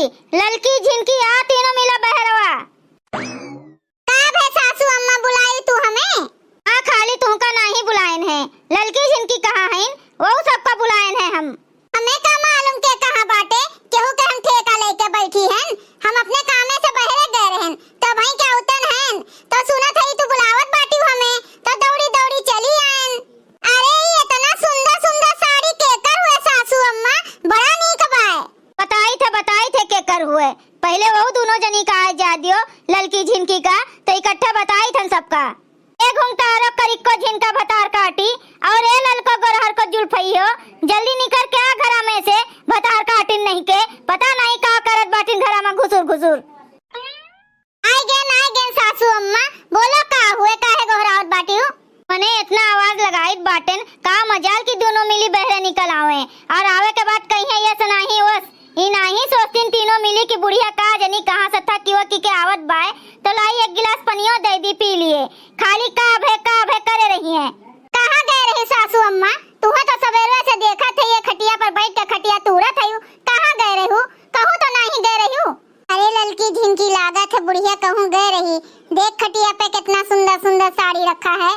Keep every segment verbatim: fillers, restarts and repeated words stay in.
ललकी, झिनकी, आ तीनों मिला बहरवा। का भे सासू अम्मा, बुलाई तू हमें? हाँ, खाली तुहका नाहीं बुलाएन है, ललकी झिनकी कहाँ हइन, वहू सबका बुलाएन है हम। हमें का मालूम के कहाँ बाटे, केहू के हम ठेका लेके बैठी हन, हम अपने कामे से बहरे गए रहन, तब हई के उतन हन, तो सुनत हई तू बुलावत बाटिउ हमें, तो दौड़ी दौड़ी चली आएन। अरे, ई इतना सुंदर सुंदर साड़ी केकर हुए सासू अम्मा, बड़ा नीक बाय। बताई थे, बताई थे केकर हुए। पहिले वहू दुनो जनी का आए जा दियो, ललकी झिनकी का, तो इकट्ठा बताई थन सबका। ए घुंघटारो करिक्को झिनका भतार काटी, और ए ललको गोरहर को जुल्फई हो, जल्दी निकर के आ घरा में से, भतार काटिन नहीं के, पता नहीं का करत बाटिन घरा में घुसुर घुसुर। आइ गेन, आइ गेन सासू अम्मा, बोलो का हुए, काहे गोहरावत बाटिउ? मने इतना आवाज लगाइत बाटेन, का मजाल कि दुनो मिली बहरे निकल आवे, और आवे के बाद कहिए यस नाही वस। ई नाही सोचतीन तीनों मिली कि बुढ़िया का जनी कहाँ से थकी वकी के आवत बाय, तो लाई एक गिलास पनियो दे दी पी लिए, खाली का भे, का भे करे रही है। कहाँ गए रही सासू अम्मा? तुहे तो सबेरवे से देखत है ये खटिया पर बैठ के खटिया तूड़त है, कहाँ गए रहू? कहूँ तो नाही गए रहू। अरे ललकी झिनकी, लागत है बुढ़िया कहूँ गए रही। देख खटिया पे कितना सुंदर सुंदर साड़ी रखा है।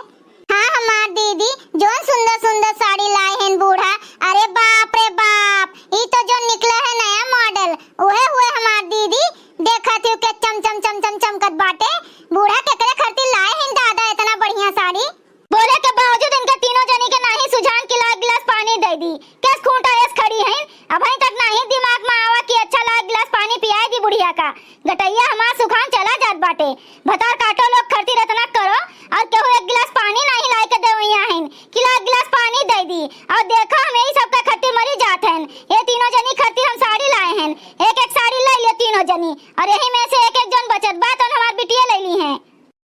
हाँ हमार दीदी, जोन सुंदर सुंदर साड़ी लाए हैं बूढ़ा। अरे बाप रे बाप, ई तो जो निकला है नया मॉडल, उहे हुए हमार दीदी। देखत हूँ के चम चम चम चम चमकत बाटे। बूढ़ा केकरे खातिर लाए हैं दादा इतना बढ़िया साड़ी? बोले के बावजूद इनके तीनों जनी के नाही सुझान कि ला गिलास पानी दे दी। केस खूंटा एस खड़ी हैं, अबहीं तक नाही दिमाग में आवा कि अच्छा ला गिलास पानी पियाए दी बुढ़िया का। गटैया हमार सुखान चला जात बाटे। भतार काटो लोग खरती रतना करो, और केहू एक गिलास पानी नाही लाए के देवैया हैं कि ला गिलास पानी दे दी। और देखो हम यही सबके खातिर मरी जात हैं। ये तीनों जनी खातिर हम साड़ी लाए हैं, एक एक साड़ी ले लिए तीनों जनी, और यही में से एक एक जन बचत बा तो हमार बिटिया ले ली हैं।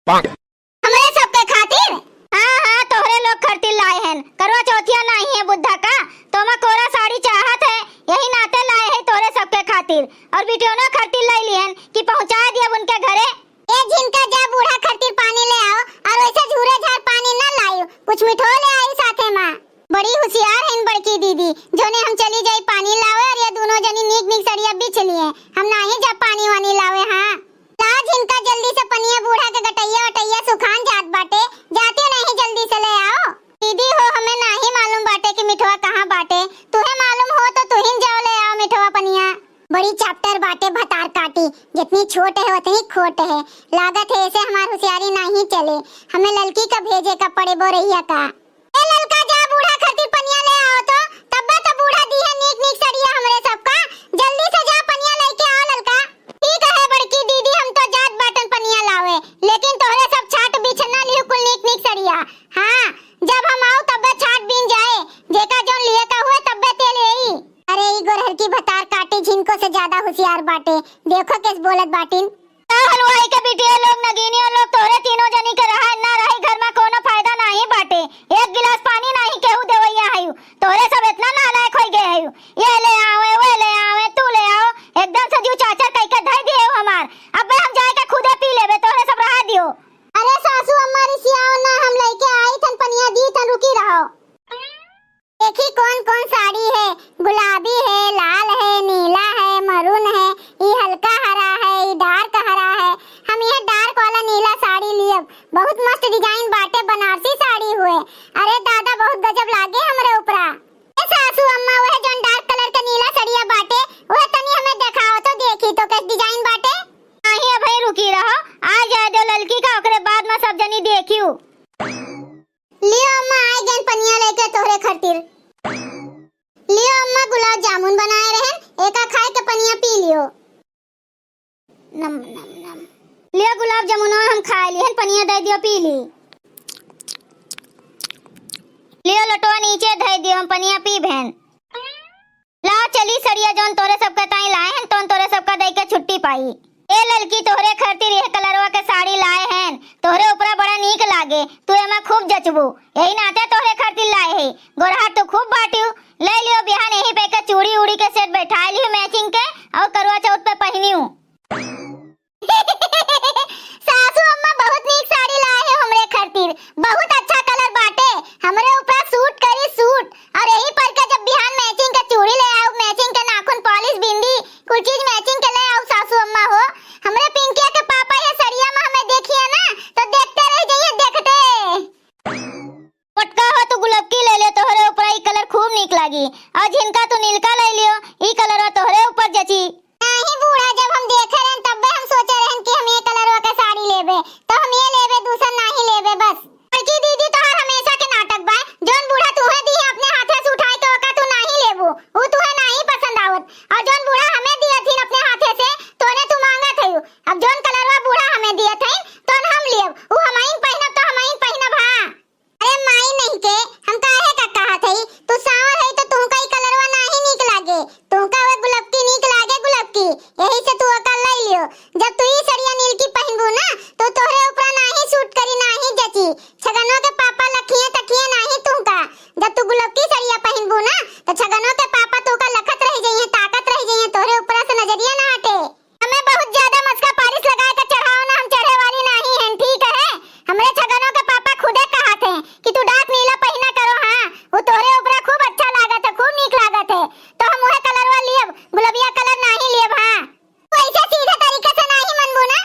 हमरे सबके खातिर? हाँ, हाँ, तोहरे लोग खातिर लाए हैं। करवा चौथिया नाही है बुद्धा का, तो मैं कोरा साड़ी चाहत है, यही नाते लाए हैं तोहरे सबके खातिर। और बिटियोनो खातिर लाई लिहन कि पहुँचा दियब उनके घरे। ए झिनका, जा बूढ़ा खातिर पानी ले आओ, और वैसे झूरे झार पानी न लाइयो, कुछ मिठो ले आई साथे मा। बड़ी हुसियार हैं बड़की दीदी, जोने हम चली जाई पानी लावे और ये दुनो जनी नीक नीक सड़िया बिछ लिए, हम नाही जा पानी वानी लावे। हाँ। ला झिनका, जल्दी से पनिया, बूढ़ा के गटैया वटैया सुखान जात बाटे, जातियो नाही जल्दी से ले आओ। दीदी हो, हमें नाही मालूम बाटे कि मिठवा कहाँ बाटे, तुहे मालूम हो तो तुहिन जाओ ले आओ मिठवा पनिया। बड़ी चाप्टर बाटे भतार काटी, जितनी छोट है उतनी खोट है। लागत है ऐसे हमार हुसियारी नाही चले, हमें ललकी का भेजे का पड़े बोरैया का। ए ललका, जा बूढ़ा खातिर पनिया ले आओ तो, तब्बे तो बूढ़ा दीहे नीक नीक सड़िया हमरे सबका। जल्दी से जा पनिया लेके आओ ललका। ठीक है बड़की दीदी, हम तो जात बाटन पनिया लावे, लेकिन तोहरे सब छाट बिछना लिहु कुल नीक नीक सड़िया। हाँ, जब हम आओ तब्बे छाट बीन जाए, जेका जौन लिए का हुए तब्बे तेल यही। अरे ई गोरहर की भतार काटी झिनको से ज्यादा हुसियार बाटे, देखो केस बोलत बाटिन। का हलवाई के बिटिया लोग, नगीनिया लोग, तोहरे तीनों जनी के रहा ना रही घर मा कोनो फायदा नाही बाटे। एक गिलास पानी नाही केहू देवैया हयू। तोहरे सब इतना नालायक होई गए हयू। ये ले आवे, वे ले आवे, तू ले आओ, एकदम से जीव चाचर कई के धई दिए हो हमार। अबे हम जाए के खुदे पी लेबे, तोहरे सब रहा दियो। अरे सासू अम्मा रिसियाओ ना, हम लेके आई थन पनिया दी थन, रुकी रहो। देखी कौन कौन साड़ी है, गुलाबी है, लाल है, नीला है, मरून है, ई हल्का हरा है, ई डार्क हरा है। हम यह डार्क वाला नीला साड़ी लियब, बहुत मस्त डिजाइन बाटे, बनारसी साड़ी हुए। अरे दादा, बहुत गजब लागे हमरे ऊपरा। ए सासू अम्मा, वह जौन डार्क कलर के नीला सड़िया बाटे, वह तनी हमें देखाओ तो, देखी तो कैस डिजाइन बाटे। नाही, अबहीं रुकी रहो, आ जाए दो ललकी का, ओकरे बाद मा सब जनी देखियो। लियो अम्मा, आइ गएन पनिया लेके तोहरे खातिर। लियो अम्मा, गुलाब जामुन बनाए रहन, एका खाए के पनिया पी लियो। नम, नम, नम। लियो गुलाब जामुनवा हम खाए लिहन, पनिया दे दियो, पी ली। लियो लोटवा नीचे धइ दियो, हम पनिया पीबेन। ला चली सड़िया, जौन तोरे सबके ताई लाए हन, तौन तोरे सबका दई के छुट्टी पाई। ए ललकी, तोहरे खातिर यह कलरवा के साड़ी लाए हन, तोहरे ऊपरा बड़ा नीक लागे, तू एमा खूब जचबू, यही नाते तोहरे खातिर लाए है। गोरहा तू खूब बाटियो, ले लियो बिहान यही पे के चूड़ी उड़ी के सेट बैठाए लियो मैचिंग के, और करवा चौथ पे पहिनियो। सासू अम्मा, बहुत नीक साड़ी लाए है हमरे खातिर, बहुत अच्छा कलर बाटे, हमरे ऊपर सूट करी सूट। और यही पर के जब बिहान मैचिंग के चूड़ी ले आऊ, मैचिंग के नाखून पॉलिश, बिंदी, कुल चीज मैचिंग के यही से तू ओका लइ लियो। जब तू ई सड़िया नीलकी पहिनबू ना, तो तोहरे ऊपरा नाही सूट करी, नाही जची। छगनवा के पापा लखिए तकिए नाही तुहका। जब तू गुलबकी सड़िया पहिनबू ना, तो छगनवा के पापा तुहका लखत रहि जइहें, ताकत रहि जइहें, तोहरे ऊपरा से नजरिया ना हटे। हमें बहुत ज्यादा मस्का पालिश लगाए के चढ़ाओ ना, हम चढ़े वाली नाही हैं, ठीक है? हमरे छगनों के पापा खुदे कहत हैं कि तू dark नीला पहिना करो, हाँ, वो तोहरे ऊपरा खूब अच्छा लागत है, खूब नीक लागत है, तो हम उहे कलरवा लियब, गुलबिया कलर नाही लियब, हाँ। तू ऐसे सीधे तरीके से नाही मनबू ना,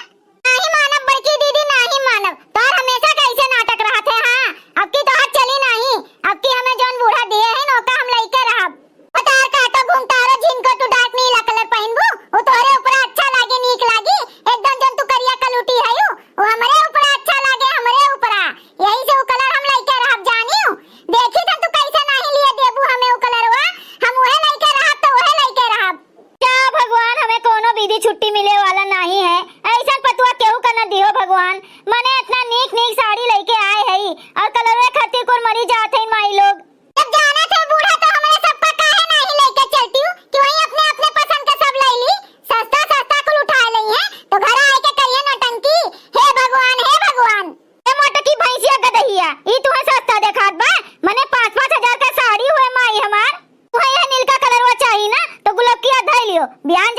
नाही मानब बड़की दीदी, नाही मानब, तोहर हमेशा के ऐसे नाटक रहत है, हाँ, अब की तोहर चली नाही, अब की हमें जौन बूढ़ा दिए हैं, ओका हम लइके रहब। उतार का तो घुंघटारो झिनको तू dark नीला कलर पहिनबू, उ तोहरे ऊपरा अच्छा लागे, नीक लागी। एकदम जौन तू करिया कलूटी हयू, उ हमरे ऊपरा अच्छा लागे, हमरे ऊपरा। यही से उ कलर हम लइके रहब जानियो। देखी त तू कैसे नाही लिए देबू हमें उ कलरवा, हम उहे लइके रहब तो उहे लइके रहब। जा भगवान, हमें कोनो विधि छुट्टी मिले वाला नाही है। ऐसन पतुआ केहू का न दिहो भगवान। मने इतना नीक नीक साड़ी लइके आए हई और कलरवे खातिर कुल मरी जात हई माई लोग। जब जानत है बूढ़ा तो हमरे सबका काहे नाही लइके चलती हूँ कि वही अपने अपने पसंद के सब लइ ली, सस्ता सस्ता कुल उठा लइहें तो घर आए के करिए नौटंकी। हे भगवान, हे भगवान। ए मोटकी भैंसिया गदहिया, ई तुहे सस्ता देखात बा? मने पाँच पाँच हजार का साड़ी हुए माई हमार, तुहे यह नीलका कलरवा चाही ना तो गुलबकिया धइ लियो, बिहान